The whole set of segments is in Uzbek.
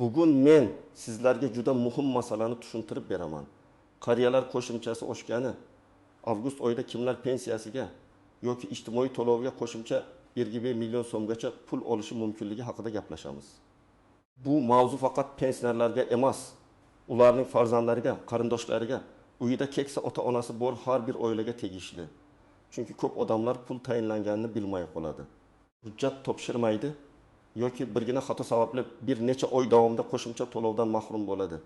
Bugun men sizlarga juda muhim masalani tushuntirib beraman. Qariyalar qo'shimchasi oshgani, avgust oyida kimlar pensiyasiga yoki ijtimoiy to'loviga qo'shimcha 1,5 million so'mgacha pul olishi mumkinligi haqida gaplashamiz. Bu mavzu faqat pensionerlarga emas, ularning farzandlariga, qarindoshlariga, uyida keksa ota-onasi bor har bir oilaga tegishli. Chunki ko'p odamlar pul tayinlanganini bilmay qoladi. Hujjat topshirmaydi yoki birgina xato sababli bir necha oy davomida qo'shimcha to'lovdan mahrum bo'ladi.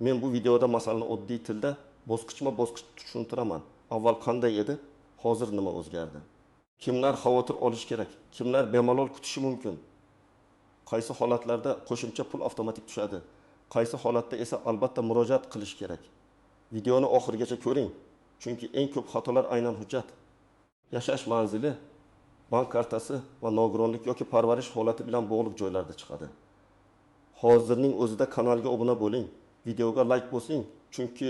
Men bu videoda masalani oddiy tilda bosqichma-bosqich tushuntiraman. Avval qanday edi, hozir nima o'zgardi? Kimlar xavotir olishi kerak, kimlar bemalol kutishi mumkin? Qaysi holatlarda qo'shimcha pul avtomatik tushadi? Qaysi holatda esa albatta murojaat qilish kerak? Videoni oxirigacha ko'ring, chunki eng ko'p xatolar aynan hujjat, yashash manzili, bank kartasi va nogironlik yoki parvarish holati bilan bog'liq joylarda chiqadi. Hozirning o'zida kanalga obuna bo'ling, videoga like bosing, chunki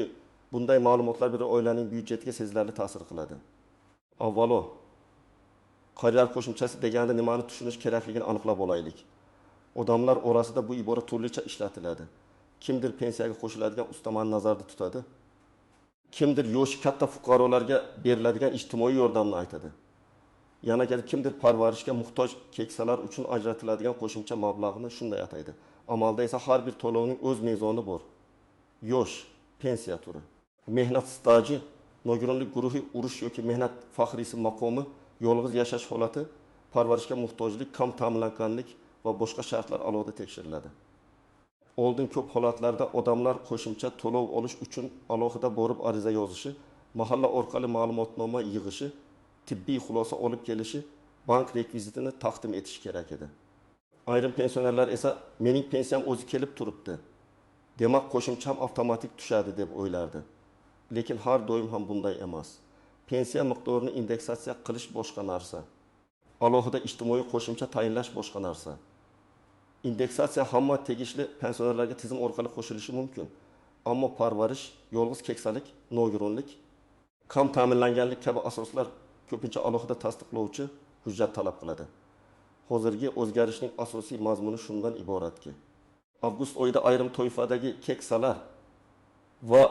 bunday ma'lumotlar bir oilaning byudjetiga sezilarli ta'sir qiladi. Avvalo, qariyalar qo'shimchasi deganda nimani tushunish kerakligini aniqlab olaylik. Odamlar orasida bu ibora turlicha ishlatiladi. Kimdir pensiyaga qo'shiladigan ustamani nazarda tutadi. Kimdir yoshi katta fuqarolarga beriladigan ijtimoiy yordamni aytadi. Yana kimdir parvarishga muhtoj keksalar uchun ajratiladigan qo'shimcha mablag'ni shunday ataydi. Amalda esa har bir to'lovning o'z mezoni bor. Yosh, pensiya turi, mehnat staji, nogironlik guruhi, urush yoki mehnat faxriysi maqomi, yolg'iz yashash holati, parvarishga muhtojlik, kam ta'minlanganlik va boshqa shartlar alohida tekshiriladi. Oldin ko'p holatlarda odamlar qo'shimcha to'lov olish uchun alohida borib ariza yozishi, mahalla orqali ma'lumotnoma yig'ishi, tibbiy xulosa olib kelishi, bank rekvizitini taqdim etishi kerak edi. Ayrim pensionerlar esa mening pensiyam o'zi kelib turibdi, demak qo'shimcham avtomatik tushadi deb o'ylardi. Lekin har doim ham bunday emas. Pensiya miqdorini indeksatsiya qilish boshqa narsa. Alohida ijtimoiy qo'shimcha tayinlash boshqa narsa. Indeksatsiya hamma tegishli pensionerlarga tizim orqali qo'shilishi mumkin. Ammo parvarish, yolg'iz keksalik, nogironlik, kam ta'minlanganlik kabi asoslar ko'pincha alohida tasdiqlovchi hujjat talab qiladi. Hozirgi o'zgarishning asosiy mazmuni shundan iboratki, avgust oyida ayrim toifadagi keksalar va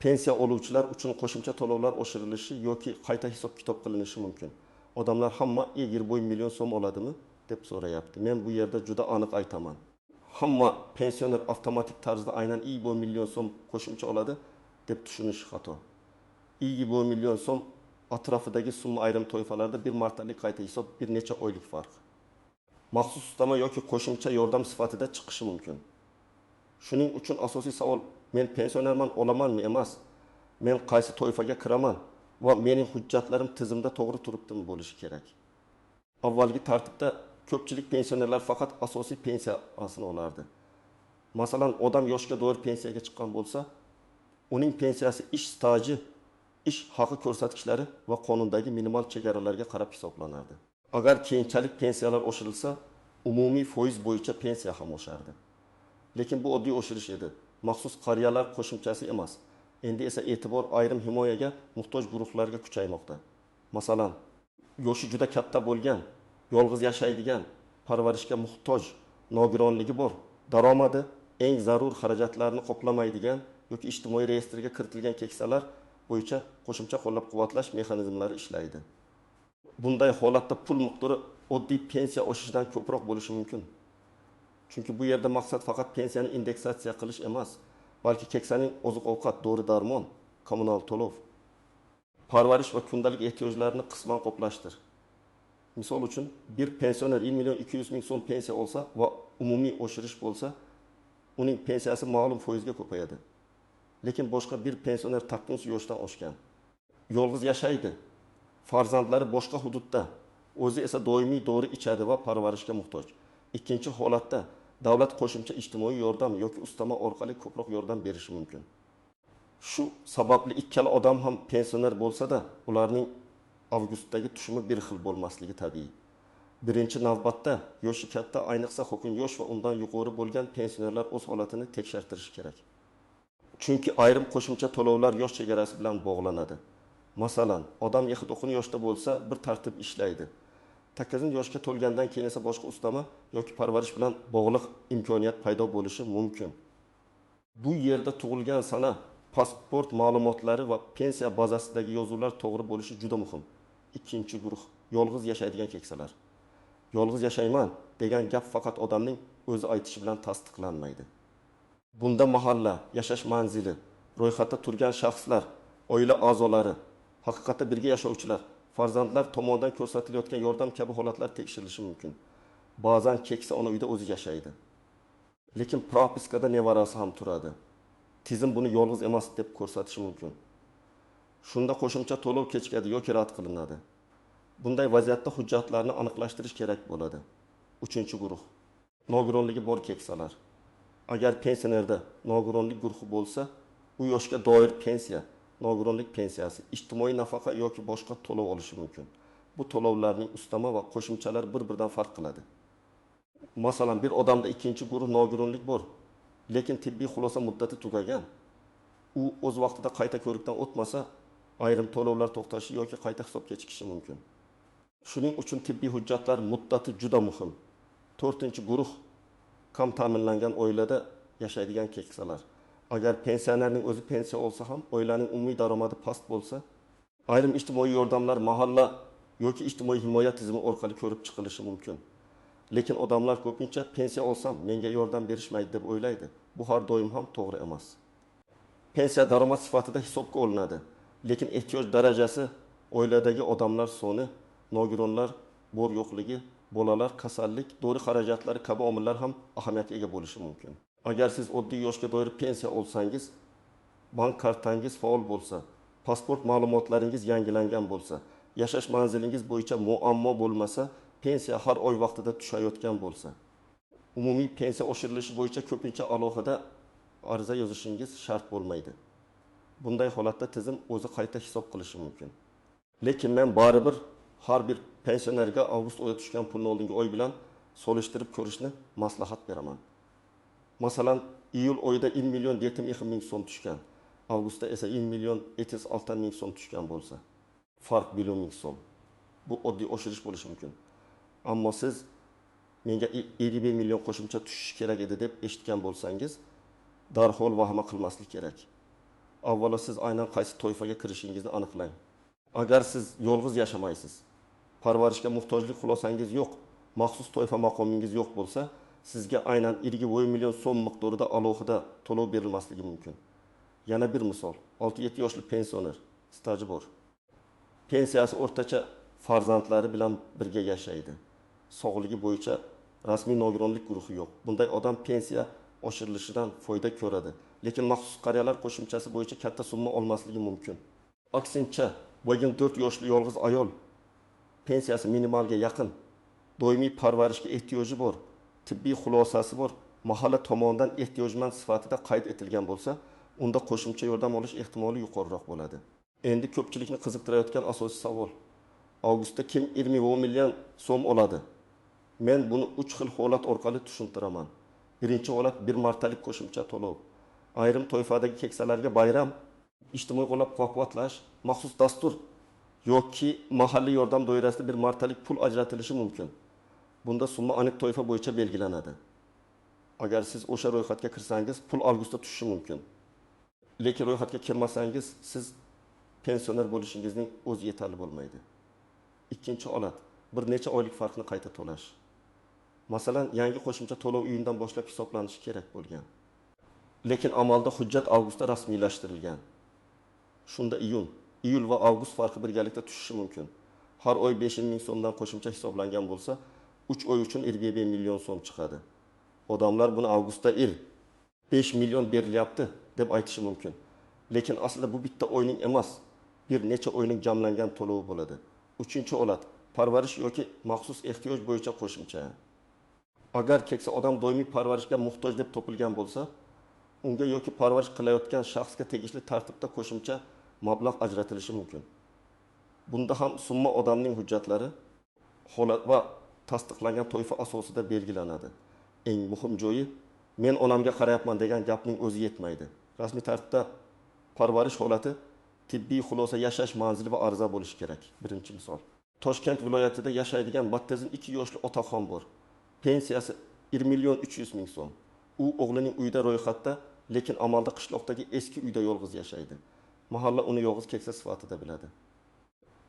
pensiya oluvchilar uchun qo'shimcha to'lovlar oshirilishi yoki qayta hisob-kitob qilinishi mumkin. Odamlar hamma 1,5 million so'm oladimi deb so'rayapti. Men bu yerda juda aniq aytaman. Hamma pensioner avtomatik tarzda aynan 1,5 million so'm qo'shimcha oladi deb tushunish xato. 1,5 million so'm atrofidagi summa ayrim toifalarda bir martalik qayta hisob, bir necha oylik farq. Maxsus ustama yoki qo'shimcha yordam sifatida chiqishi mumkin. Shuning uchun asosiy savol men pensionerman olamanmi emas, men qaysi toifaga kiraman va mening hujjatlarim tizimda to'g'ri turibdimi bo'lishi kerak. Avvalgi tartibda ko'pchilik pensionerlar faqat asosiy pensiyasini olardi. Masalan, odam yoshga to'g'ri pensiyaga chiqqan bo'lsa, uning pensiyasi ish staji, ish haqi ko'rsatkichlari va qonundagi minimal chegaralarga qarab hisoblanardi. Agar keyinchalik pensiyalar oshirilsa, umumiy foiz bo'yicha pensiya ham oshardi. Lekin bu oddiy oshirish edi, maxsus qariyalar qo'shimchasi emas. Endi esa e'tibor ayrim himoyaga muhtoj guruhlarga kuchaymoqda. Masalan, yoshi juda katta bo'lgan, yolg'iz yashaydigan, parvarishga muhtoj, nogironligi bor, daromadi eng zarur xarajatlarni qoplamaydigan yoki ijtimoiy reyestrga kiritilgan keksalar bo'yicha qo'shimcha qo'llab-quvvatlash mexanizmlari ishlaydi. Bunday holatda pul miqdori oddiy pensiya oshishidan ko'proq bo'lishi mumkin. Chunki bu yerda maqsad faqat pensiyani indeksatsiya qilish emas, balki keksaning oziq-ovqat, dori-darmon, kommunal to'lov, parvarish va kundalik ehtiyojlarini qisman qoplashdir. Misol uchun, bir pensioner 1 200 000 so'm pensiya olsa va umumiy oshirish bo'lsa, uning pensiyasi ma'lum foizga ko'payadi. Lekin boshqa bir pensioner 9 yoshdan oshgan, yolg'iz yashaydi, farzandlari boshqa hududda, o'zi esa doimiy dori ichadi va parvarishga muhtoj. Ikkinchi holatda davlat qo'shimcha ijtimoiy yordam yoki ustama orqali ko'proq yordam berishi mumkin. Shu sababli ikkala odam ham pensioner bo'lsa-da, ularning avgustdagi tushumi bir xil bo'lmasligi tabiiy. Birinchi navbatda yoshi katta, ayniqsa hukm yosh va undan yuqori bo'lgan pensionerlar o'z holatini tekshirtirishi kerak. Chunki ayrim qo'shimcha to'lovlar yosh chegarasi bilan bog'lanadi. Masalan, odam 59 yoshda bo'lsa, bir tartib ishlaydi. 8 yoshga to'lgandan keyin esa boshqa ustama yoki parvarish bilan bog'liq imkoniyat paydo bo'lishi mumkin. Bu yerda tug'ilgan sana, pasport ma'lumotlari va pensiya bazasidagi yozuvlar to'g'ri bo'lishi juda muhim. Ikkinchi guruh yolg'iz yashaydigan keksalar. Yolg'iz yashayman degan gap faqat odamning o'zi aytishi bilan tasdiqlanmaydi. Bunda mahalla, yashash manzili, ro'yxatda turgan shaxslar, oila a'zolari, haqiqatda birga yashovchilar, farzandlar tomonidan ko'rsatilayotgan yordam kabi holatlar tekshirilishi mumkin. Ba'zan keksa ona uyda o'zi yashaydi. Lekin propiskada nevarasi ham turadi. Tizim buni yolg'iz emas deb ko'rsatishi mumkin. Shunda qo'shimcha to'lov kechikadi yoki rad qilinadi. Bunday vaziyatda hujjatlarni aniqlashtirish kerak bo'ladi. Uchinchi guruh nogironligi bor keksalar. Agar pensionerda nogironlik guruhi bo'lsa, u yoshga doir pensiya, nogironlik pensiyasi, ijtimoiy nafaqa yoki boshqa to'lov olishi mumkin. Bu to'lovlarning ustama va qo'shimchalari bir-biridan farq qiladi. Masalan, bir odamda ikkinchi guruh nogironlik bor, lekin tibbiy xulosa muddati tugagan. U o'z vaqtida qayta ko'rikdan o'tmasa, ayrim to'lovlar to'xtashi yoki qayta hisob kechikishi mumkin. Shuning uchun tibbiy hujjatlar muddati juda muhim. To'rtinchi guruh kam ta'minlangan oilada yashaydigan keksalar. Agar pensionerning o'zi pensiya olsa ham, oilaning umumiy daromadi past bo'lsa, ayrim ijtimoiy yordamlar mahalla yoki ijtimoiy himoya tizimi orqali ko'rib chiqilishi mumkin. Lekin odamlar ko'pincha pensiya olsam menga yordam berishmaydi deb o'ylaydi. Bu har doim ham to'g'ri emas. Pensiya daromad sifatida hisobga olinadi, lekin ehtiyoj darajasi, oiladagi odamlar soni, nogironlar bor yo'qligi, bolalar, kasallik, dori xarajatlari kabi omillar ham ahamiyatga ega bo'lishi mumkin. Agar siz oddiy yoshga doir pensiya olsangiz, bank kartangiz faol bo'lsa, pasport ma'lumotlaringiz yangilangan bo'lsa, yashash manzilingiz bo'yicha muammo bo'lmasa, pensiya har oy vaqtida tushayotgan bo'lsa, umumiy pensiya oshirilishi bo'yicha ko'pincha alohida ariza yozishingiz shart bo'lmaydi. Bunday holatda tizim o'zi qayta hisob qilishi mumkin. Lekin men baribir har bir pensionerga avgust oyida tushgan pulni oldingi oy bilan solishtirib ko'rishni maslahat beraman. Masalan, iyul oyida 1 million 72 ming so'm tushgan, avgustda esa 1 million 706 ming so'm tushgan bo'lsa, farq 1 ming so'm. Bu oddiy oshirish bo'lishi mumkin. Ammo siz menga 51 million qo'shimcha tushishi kerak edi deb eshitgan bo'lsangiz, darhol vahima qilmaslik kerak. Avvalo siz aynan qaysi toifaga kirishingizni aniqlang. Agar siz yolg'iz yashamaysiz, parvarishga muhtojlik xulosangiz yo'q, maxsus toifa maqomingiz yo'q bo'lsa, sizga aynan 21 million so'm miqdorida alohida to'lov berilmasligi mumkin. Yana bir misol, 6-7 yoshli pensioner, staji bor. Pensiyasi o'rtacha, farzandlari bilan birga yashaydi. Sog'ligi bo'yicha rasmiy nogironlik guruhi yo'q. Bunday odam pensiya oshirilishidan foyda ko'radi, lekin maxsus qariyalar qo'shimchasi bo'yicha katta summa olmasligi mumkin. Aksincha, 24 yoshli yolg'iz ayol pensiyasi minimalga yaqin, doimiy parvarishga ehtiyoji bor, tibbiy xulosasi bor, mahalla tomonidan ehtiyojmand sifatida qayd etilgan bo'lsa, unda qo'shimcha yordam olish ehtimoli yuqoriroq bo'ladi. Endi ko'pchilikni qiziqtirayotgan asosiy savol: avgustda kim 21 million so'm oladi? Men buni 3 xil holat orqali tushuntiraman. Birinchi holat bir martalik qo'shimcha to'lov. Ayrim toifadagi keksalarga bayram, ijtimoiy qo'llab-quvvatlash, maxsus dastur yoki mahalliy yordam doirasida bir martalik pul ajratilishi mumkin. Bunda summa aniq toifa bo'yicha belgilanadi. Agar siz o'sha ro'yxatga kirsangiz, pul avgustda tushishi mumkin. Lekin ro'yxatga kirmasangiz, siz pensioner bo'lishingizning o'zi yetarli bo'lmaydi. Ikkinchi holat bir necha oylik farqni qayta to'lash. Masalan, yangi qo'shimcha to'lov iyundan boshlab hisoblanishi kerak bo'lgan. Lekin amalda hujjat avgustda rasmiylashtirilgan. Shunda iyun, iyul va avgust farqi birgalikda tushishi mumkin. Har oy 5 ming so'mdan qo'shimcha hisoblangan bo'lsa, 3 oy uchun 25 million so'm chiqadi. Odamlar buni avgustda 5 million berilyapti deb aytishi mumkin. Lekin aslida bu bitta oyning emas, bir necha oyning jamlangan to'lovi bo'ladi. Uchinchi holat parvarish yoki maxsus ehtiyoj bo'yicha qo'shimcha. Agar keksa odam doimiy parvarishga muhtoj deb topilgan bo'lsa, unga yoki parvarish qilayotgan shaxsga tegishli tartibda qo'shimcha mablag' ajratilishi mumkin. Bunda ham summa odamning hujjatlari, holat va tasdiqlangan toifa asosida belgilanadi. Eng muhim joyi, men onamga qarayapman degan gapning o'zi yetmaydi. Rasmiy tartibda parvarish holati, tibbiy xulosa, yashash manzili va ariza bo'lishi kerak. Birinchi misol. Toshkent viloyatida yashaydigan 82 yoshli otaxon bor. Pensiyasi 1 million 300 ming so'm. U o'g'lining uyida ro'yxatda, lekin amalda qishloqdagi eski uyda yolg'iz yashaydi. Mahalla uni yolg'iz keksa sifatida biladi.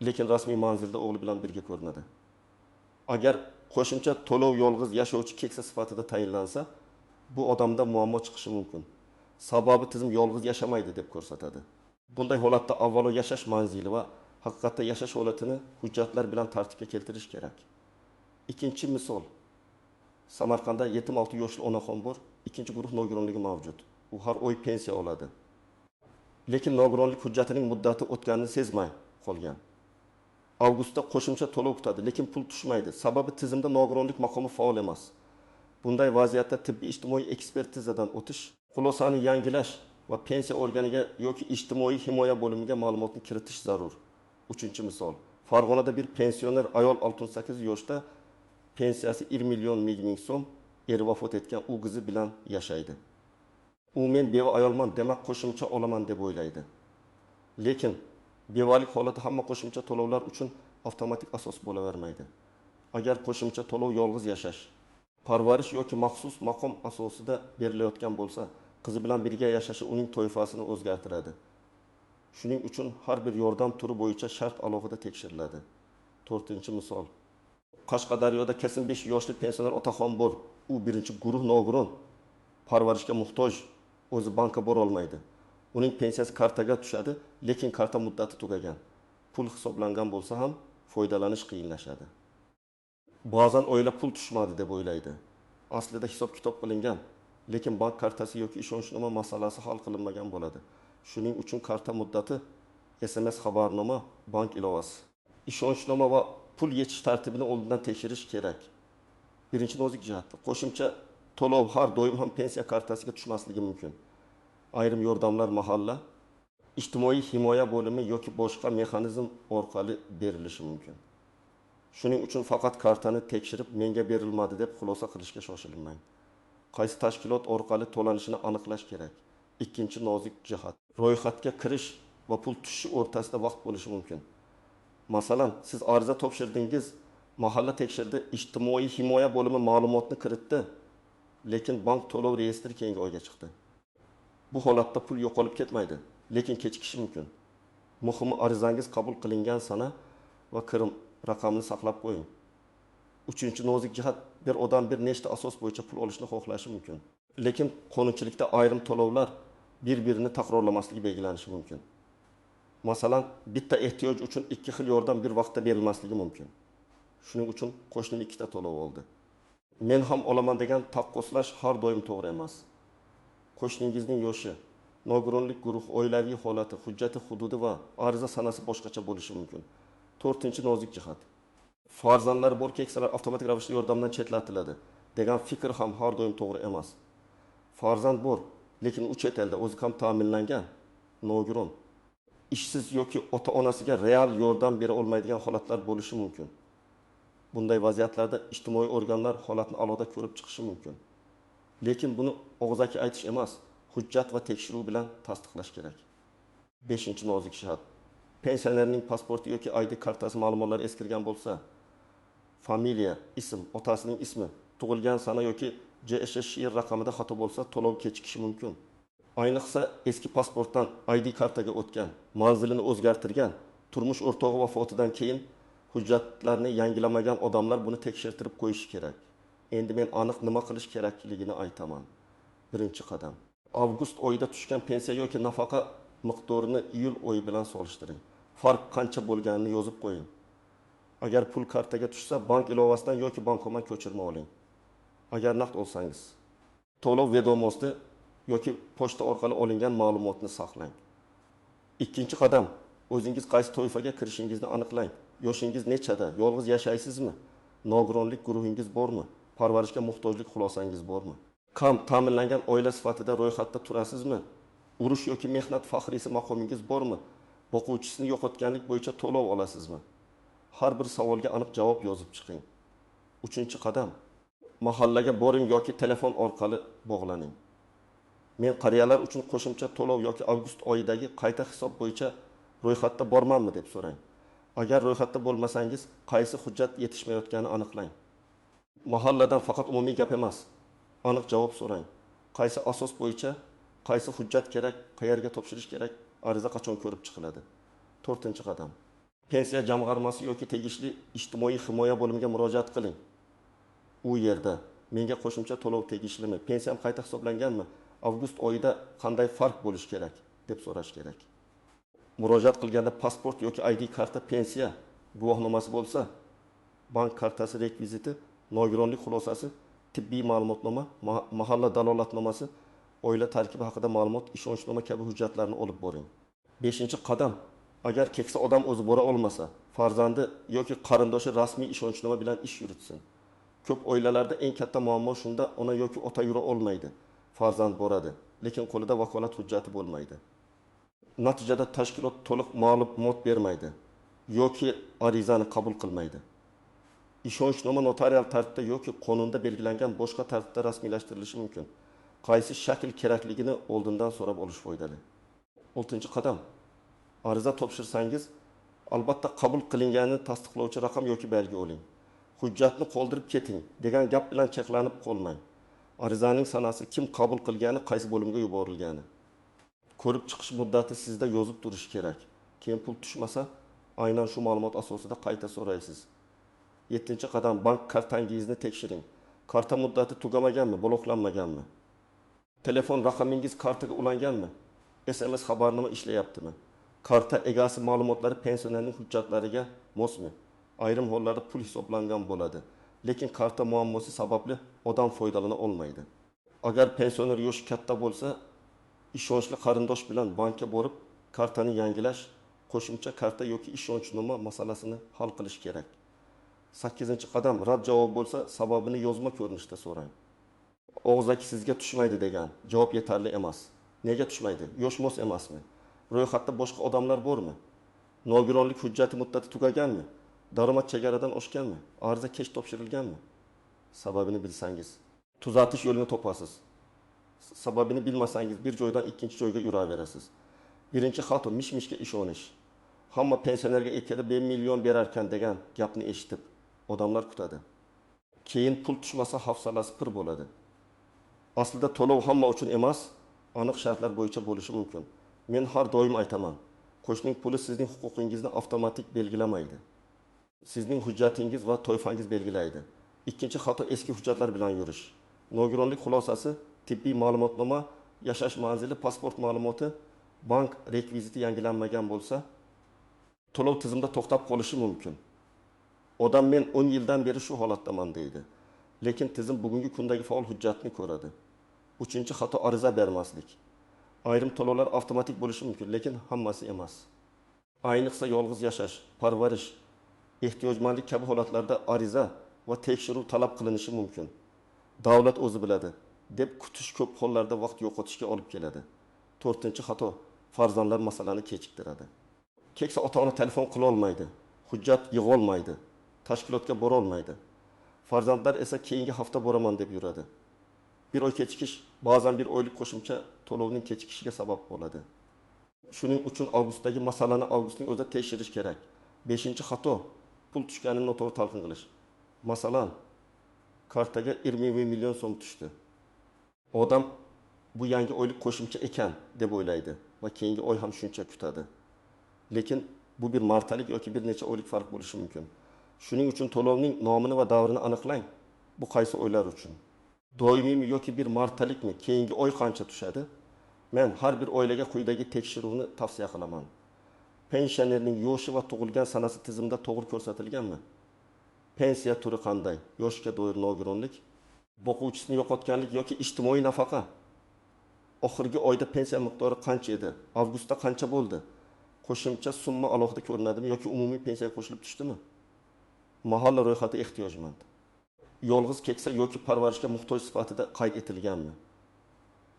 Lekin rasmiy manzilda o'g'li bilan birga ko'rinadi. Agar qo'shimcha to'lov yolg'iz yashovchi keksa sifatida tayinlansa, bu odamda muammo chiqishi mumkin. Sababi tizim yolg'iz yashamaydi deb ko'rsatadi. Bunday holatda avvalo yashash manzili va haqiqatda yashash holatini hujjatlar bilan tartibga keltirish kerak. Ikkinchi misol. Samarqandda 76 yoshli onaxon bor, ikkinchi guruh nogironligi mavjud. U har oy pensiya oladi. Lekin nogironlik hujjatining muddati o'tganini sezmay qolgan. Avgustda qo'shimcha to'lov kutadi, lekin pul tushmaydi. Sababi tizimda nogironlik maqomi faol emas. Bunday vaziyatda tibbiy ijtimoiy ekspertizadan o'tish, xulosani yangilash va pensiya organiga yoki ijtimoiy himoya bo'limiga ma'lumotni kiritish zarur. Uchinchi misol. Farg'onada bir pensioner ayol 68 yoshda, pensiyasi 1 million ming so'm, eri vafot etgan, u qizi bilan yashaydi. U men beva ayolman, demak qo'shimcha olaman deb o'ylaydi. Lekin bevalik holati hamma qo'shimcha to'lovlar uchun avtomatik asos bo'lavermaydi. Agar qo'shimcha to'lov yolg'iz yashash, parvarish yoki maxsus maqom asosida berilayotgan bo'lsa, qizi bilan birga yashashi uning toifasini o'zgartiradi. Shuning uchun har bir yordam turi bo'yicha shart alohida tekshiriladi. To'rtinchi misol. Qashqadaryoda 85 yoshli pensioner otaxon bor. U birinchi guruh nogiron, parvarishga muhtoj, o'zi bankka bora olmaydi. Uning pensiyasi kartaga tushadi, lekin karta muddati tugagan. Pul hisoblangan bo'lsa ham foydalanish qiyinlashadi. Ba'zan oila pul tushmadi deb o'ylaydi. Aslida hisob-kitob qilingan, lekin bank kartasi yoki ishonchnoma masalasi hal qilinmagan bo'ladi. Shuning uchun karta muddati, SMS xabarnoma, bank ilovasi. Ishonchnoma va pul yechish tartibini oldindan tekshirish kerak. Birinchi nozik jihatda qo'shimcha to'lov har doim ham pensiya kartasiga tushmasligi mumkin. Ayrim yordamlar mahalla, ijtimoiy himoya bo'limi yoki boshqa mexanizm orqali berilishi mumkin. Shuning uchun faqat kartani tekshirib menga berilmadi deb xulosa qilishga shoshilmang. Qaysi tashkilot orqali to'lanishini aniqlash kerak. Ikkinchi nozik jihat. Ro'yxatga kirish va pul tushishi o'rtasida vaqt bo'lishi mumkin. Masalan, siz ariza topshirdingiz, mahalla tekshirdi, ijtimoiy himoya bo'limi ma'lumotni kiritdi, lekin bank to'lov reyestri keyingi oyga chiqdi. Bu holatda pul yo'qolib ketmaydi, lekin kechikishi mumkin. Muhimi arizangiz qabul qilingan sana va kirim raqamini saqlab qo'ying. Uchinchi nozik jihat, bir odam bir nechta asos bo'yicha pul olishni xohlashi mumkin. Lekin qonunchilikda ayrim to'lovlar bir-birini takrorlamasligi belgilanishi mumkin. Masalan, bitta ehtiyoj uchun ikki xil yordam bir vaqtda berilmasligi mumkin. Shuning uchun qo'shnim ikkita to'lov oldi. Men ham olaman degan taqqoslash har doim to'g'ri emas. Qo'shningizning yoshi, nogironlik guruhi, oilaviy holati, hujjati hududi va ariza sanasi boshqacha bo'lishi mumkin. To'rtinchi nozik jihat. Farzandlari bor keksalar avtomatik ravishda yordamdan chetlatiladi degan fikr ham har doim to'g'ri emas. Farzand bor, lekin u chet elda, o'zi kam ta'minlangan, nogiron, ishsiz yoki ota-onasiga real yordam bera olmaydigan holatlar bo'lishi mumkin. Bunday vaziyatlarda ijtimoiy organlar holatni alohida ko'rib chiqishi mumkin. Lekin buni og'zaki aytish emas, hujjat va tekshiruv bilan tasdiqlash kerak. 5. Nozik jihat. Pensionerning pasporti yoki ID kartasi ma'lumotlari eskirgan bo'lsa, familiya, ism, otasining ismi, tug'ilgan sana yoki JSSR raqamida xato bo'lsa, to'lov kechikishi mumkin. Ayniqsa eski pasportdan ID kartaga o'tgan, manzilini o'zgartirgan, turmush o'rtog'i vafotidan keyin hujjatlarni yangilamagan odamlar buni tekshirtirib qo'yishi kerak. Endi men aniq nima qilish kerakligini aytaman. Birinchi qadam. Avgust oyida tushgan pensiya yoki nafaqa miqdorini iyul oyi bilan solishtiring. Farq qancha bo'lganini yozib qo'ying. Agar pul kartaga tushsa, bank ilovasidan yoki bankomat ko'chirma oling. Agar naqd olsangiz, to'lov vedomosti yoki pochta orqali olingan ma'lumotni saqlang. Ikkinchi qadam, o'zingiz qaysi toifaga kirishingizni aniqlang. Yoshingiz nechada? Yolg'iz yashaysizmi? Nogironlik guruhingiz bormi? Parvarishga muhtojlik xulosangiz bormi? Kam ta'minlangan oila sifatida ro'yxatda turasizmi? Urush yoki mehnat faxriysi maqomingiz bormi? Boquvchisini yo'qotganlik bo'yicha to'lov olasizmi? Har bir savolga aniq javob yozib chiqing. Uchinchi qadam, mahallaga boring yoki telefon orqali bog'laning. Men qariyalar uchun qo'shimcha to'lov yoki avgust oyidagi qayta hisob bo'yicha ro'yxatda bormanmi deb so'rang. Agar ro'yxatda bo'lmasangiz, qaysi hujjat yetishmayotgani aniqlang. Mahalladan faqat umumiy gap emas, aniq javob so'rang. Qaysi asos bo'yicha, qaysi hujjat kerak, qayerga topshirish kerak, ariza qachon ko'rib chiqiladi. To'rtinchi qadam. Pensiya jamg'armasi yoki tegishli ijtimoiy himoya bo'limiga murojaat qiling. U yerda menga qo'shimcha to'lov tegishlimi, pensiyam qayta hisoblanganmi, avgust oyida qanday farq bo'lishi kerak deb so'rash kerak. Murojaat qilganda pasport yoki ID karta, pensiya guvohnomasi bo'lsa, bank kartasi rekviziti, nogironlik xulosasi, tibbiy ma'lumotnoma, mahalla dalolatnomasi, oila tarkibi haqida ma'lumot, ishonchnoma kabi hujjatlarni olib boring. Beshinchi qadam. Agar keksa odam o'zi bora olmasa, farzandi yoki qarindoshi rasmiy ishonchnoma bilan ish yuritsin. Ko'p oilalarda eng katta muammo shunda, ona yoki ota yura olmaydi, farzand boradi, lekin qo'lida vakolat hujjati bo'lmaydi. Natijada tashkilot to'liq ma'lumot bermaydi yoki arizani qabul qilmaydi. Ishonchnoma notarial tartibda yoki qonunda belgilangan boshqa tartibda rasmiylashtirilishi mumkin. Qaysi shakl kerakligini oldindan so'rab olish foydali. Oltinchi qadam. Ariza topshirsangiz, albatta qabul qilinganini tasdiqlovchi raqam yoki belgi oling. Hujjatni qoldirib keting degan gap bilan cheklanib qolmang. Arizaning sanasi, kim qabul qilgani, qaysi bo'limga yuborilgani. Ko'rib chiqish muddati sizda yozib turishi kerak. Keyin pul tushmasa, aynan shu ma'lumot asosida qayta so'raysiz. Yettinchi qadam. Bank kartangizni tekshiring. Karta muddati tugamaganmi, bloklanmaganmi? Telefon raqamingiz kartaga ulanganmi? SMS xabarnoma ishlayaptimi? Karta egasi ma'lumotlari pensionerning hujjatlariga mosmi? Ayrim hollarda pul hisoblangan bo'ladi, lekin karta muammosi sababli odam foydalana olmaydi. Agar pensioner yoshi katta bo'lsa, ishonchli qarindosh bilan bankka borib, kartani yangilash, qo'shimcha karta yoki ishonchnoma masalasini hal qilish kerak. Sakkizinchi qadam. Rad javob bo'lsa, sababini yozma ko'rinishda so'rang. Og'zaki sizga tushmaydi degan javob yetarli emas. Nega tushmaydi? Yosh mos emasmi? Ro'yxatda boshqa odamlar bormi? Nogironlik hujjati muddati tugaganmi? Daromad chegaradan oshganmi? Ariza kech topshirilganmi? Sababini bilsangiz, tuzatish yo'lini topasiz. Sababini bilmasangiz, bir joydan ikkinchi joyga yuraverasiz. Birinchi xato mish-mishga ishonish. Hamma pensionerga ikkada 1 million berarkan degan gapni eshitib, odamlar kutadi. Keyin pul tushmasa hafsalasi pir bo'ladi. Aslida to'lov hamma uchun emas, aniq shartlar bo'yicha bo'lishi mumkin. Men har doim aytaman, qo'shning puli sizning huquqingizni avtomatik belgilamaydi. Sizning hujjatingiz va toifangiz belgilaydi. Ikkinchi xato eski hujjatlar bilan yurish. Nogironlik xulosasi, tibbiy ma'lumotnoma, yashash manzili, pasport ma'lumoti, bank rekviziti yangilanmagan bo'lsa, to'lov tizimda to'xtab qolishi mumkin. Odam men 10 yildan beri shu holatdaman deydi. Lekin tizim bugungi kundagi faol hujjatni ko'radi. Uchinchi xato ariza bermaslik. Ayrim to'lovlar avtomatik bo'lishi mumkin, lekin hammasi emas. Ayniqsa yolg'iz yashash, parvarish, ehtiyojmandlik kabi holatlarda ariza va tekshiruv talab qilinishi mumkin. Davlat o'zi biladi deb kutish ko'p hollarda vaqt yo'qotishga olib keladi. To'rtinchi xato farzandlar masalani kechiktiradi. Keksa ota-ona telefon qila olmaydi, hujjat yig'olmaydi, tashkilotga bora olmaydi. Farzandlar esa keyingi hafta boraman deb yuradi. Bir oy kechikish ba'zan bir oylik qo'shimcha to'lovning kechikishiga sabab bo'ladi. Shuning uchun avgustdagi masalani avgustning o'zida tekshirish kerak. Beshinchi xato pul tushganini noto'g'ri talqin qilish. Masalan, kartaga 20 million so'm tushdi. Odam bu yangi oylik qo'shimcha ekan deb o'ylaydi va keyingi oy ham shuncha kutadi. Lekin bu bir martalik yoki bir necha oylik farq bo'lishi mumkin. Shuning uchun to'lovning nomini va davrini aniqlang. Bu qaysi oylar uchun? Doimiymi yoki bir martalikmi? Keyingi oy qancha tushadi? Men har bir oilaga quyidagi tekshiruvni tavsiya qilaman. Pensionerning yoshi va tug'ilgan sanasi tizimda to'g'ri ko'rsatilganmi? Pensiya turi qanday? Yoshga doir nogironlik, boquvchisini yo'qotganlik yoki ijtimoiy nafaqa? Oxirgi oyda pensiya miqdori qancha edi? Avgustda qancha bo'ldi? Qo'shimcha summa alohida ko'rinadimi yoki umumiy pensiyaga qo'shilib tushdimi? Mahalla ro'yxati ehtiyojmand. Yolg'iz keksa yoki parvarishga muhtoj sifatida qayd etilganmi?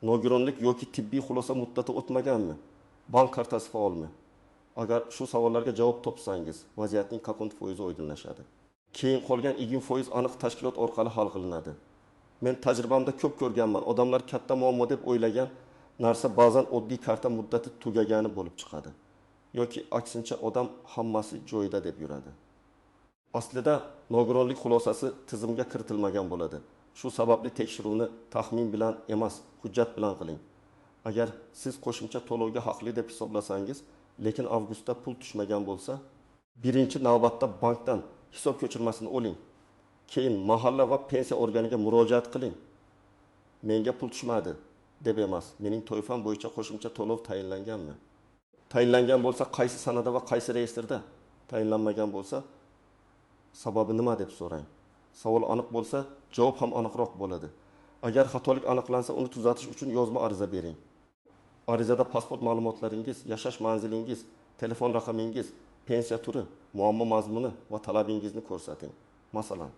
Nogironlik yoki tibbiy xulosa muddati o'tmaganmi? Bank kartasi faolmi? Agar shu savollarga javob topsangiz, vaziyatning qancha foizi oydinlashadi. Keyin qolgan 20% aniq tashkilot orqali hal qilinadi. Men tajribamda ko'p ko'rganman, odamlar katta muammo deb o'ylagan narsa ba'zan oddiy karta muddati tugagani bo'lib chiqadi. Yoki aksincha odam hammasi joyida deb yuradi. Aslida nogironlik xulosasi tizimga kiritilmagan bo'ladi. Shu sababli tekshiruvni taxmin bilan emas, hujjat bilan qiling. Agar siz qo'shimcha to'lovga haqli deb hisoblasangiz, lekin avgustda pul tushmagan bo'lsa, birinchi navbatda bankdan hisob ko'chirmasini oling. Keyin mahalla va pensiya organiga murojaat qiling. Menga pul tushmadi deb emas, mening toifam bo'yicha qo'shimcha to'lov tayinlanganmi? Tayinlangan bo'lsa, qaysi sanada va qaysi reyestrda? Tayinlanmagan bo'lsa, sababi nima deb so'rang. Savol aniq bo'lsa, javob ham aniqroq bo'ladi. Agar xatolik aniqlansa, uni tuzatish uchun yozma ariza bering. Arizada pasport ma'lumotlaringiz, yashash manzilingiz, telefon raqamingiz, pensiya turi, muammo mazmuni va talabingizni ko'rsating. Masalan,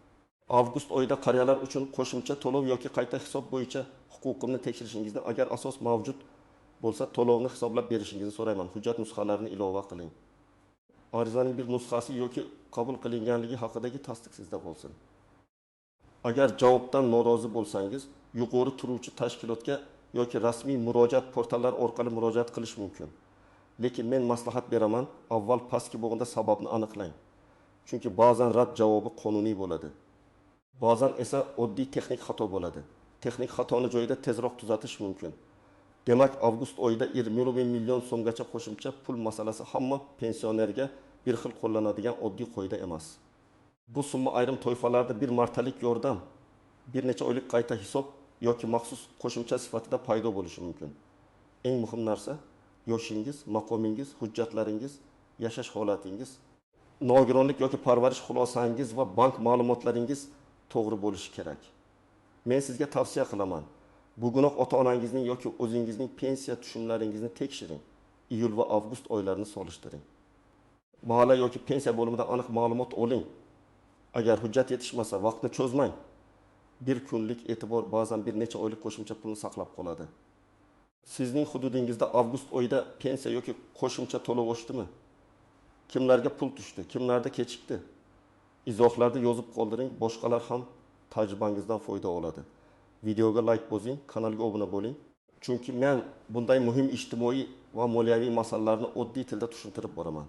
avgust oyida qariyalar uchun qo'shimcha to'lov yoki qayta hisob bo'yicha huquqimni tekshirishingizni, agar asos mavjud bo'lsa, to'lovni hisoblab berishingizni so'rayman. Hujjat nusxalarini ilova qiling. Arizaning bir nusxasi yoki qabul qilinganligi haqidagi tasdiq sizda bo'lsin. Agar javobdan norozi bo'lsangiz, yuqori turuvchi tashkilotga yoki rasmiy murojaat portallari orqali murojaat qilish mumkin. Lekin men maslahat beraman, avval pastki bo'g'inda sababni aniqlang. Chunki ba'zan rad javobi qonuniy bo'ladi. Ba'zan esa oddiy texnik xato bo'ladi. Texnik xatoni joyida tezroq tuzatish mumkin. Demak, avgust oyida 20 million so'mgacha qo'shimcha pul masalasi hamma pensionerga bir xil qo'llanadigan oddiy qoida emas. Bu summa ayrim toifalarda bir martalik yordam, bir necha oylik qayta hisob yoki maxsus qo'shimcha sifatida paydo bo'lishi mumkin. Eng muhim narsa yoshingiz, maqomingiz, hujjatlaringiz, yashash holatingiz, nogironlik yoki parvarish xulosangiz va bank ma'lumotlaringiz to'g'ri bo'lishi kerak. Men sizga tavsiya qilaman. Bugunoq ota-onangizning yoki o'zingizning pensiya tushumlaringizni tekshiring. Iyul va avgust oylarini solishtiring. Mahalla yoki pensiya bo'limidan aniq ma'lumot oling. Agar hujjat yetishmasa, vaqtni cho'zmang. Bir kunlik e'tibor ba'zan bir necha oylik qo'shimcha pulni saqlab qoladi. Sizning hududingizda avgust oyida pensiya yoki qo'shimcha to'lov oshdimi? Kimlarga pul tushdi, kimlarda kechikdi? Izohlarda yozib qoldiring, boshqalar ham tajribangizdan foyda oladi. Videoga like bosing, kanalga obuna bo'ling. Chunki men bunday muhim ijtimoiy va moliyaviy masalalarni oddiy tilda tushuntirib boraman.